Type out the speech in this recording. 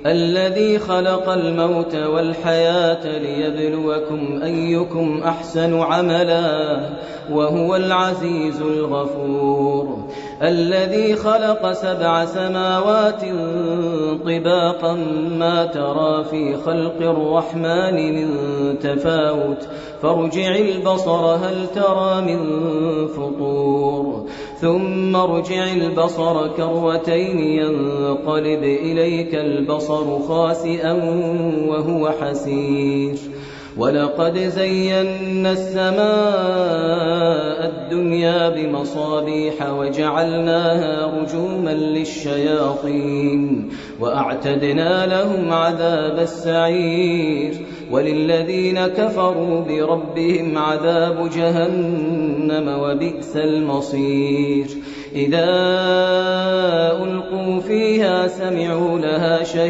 الذي خلق الموت والحياة ليبلوكم أيكم أحسن عملا وهو العزيز الغفور. الذي خلق 7 سماوات طباقا ما ترى في خلق الرحمن من تفاوت فارجع البصر هل ترى من فطور. ثم ارجع البصر كرتين ينقلب إليك البصر خاسئا وهو حسير. ولقد زينا السماء الدنيا بمصابيح وجعلناها رجوما للشياطين وأعتدنا لهم عذاب السعير. وللذين كفروا بربهم عذاب جهنم وبئس المصير. إذا ألقوا فيها سمعوا لها شهيقا.